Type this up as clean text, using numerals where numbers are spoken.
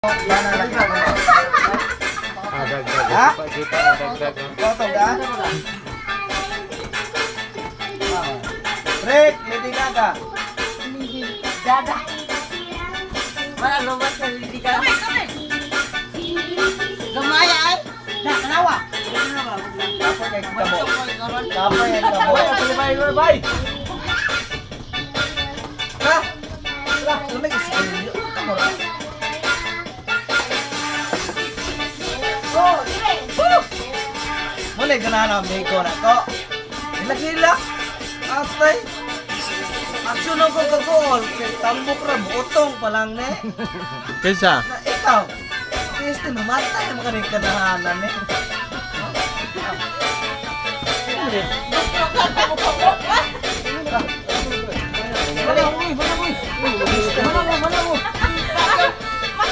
Bana lang. Ah, dagdag. Ha? Kita na dagdag. Oh. Kotong ka? Rick, Lady Gaga. Dada. Wala lumas sa hindi ka. Gamaya ay. Nakalawa. Kapoy kay kamo. Kapoy kay kamo. Bye, bye, bye. Ha? Wala, lamig is kamo ra. Woo! Muna ganahan ang Miko na ko. Hila-hila. Atay. Aksyon ako kagool. Kay tambok ra, utong pa lang ne. Kinsa? Na ikaw. Piste, mamatay mo ka rin kanahanan eh. Wala mo, wala mo. Wala mo, wala mo.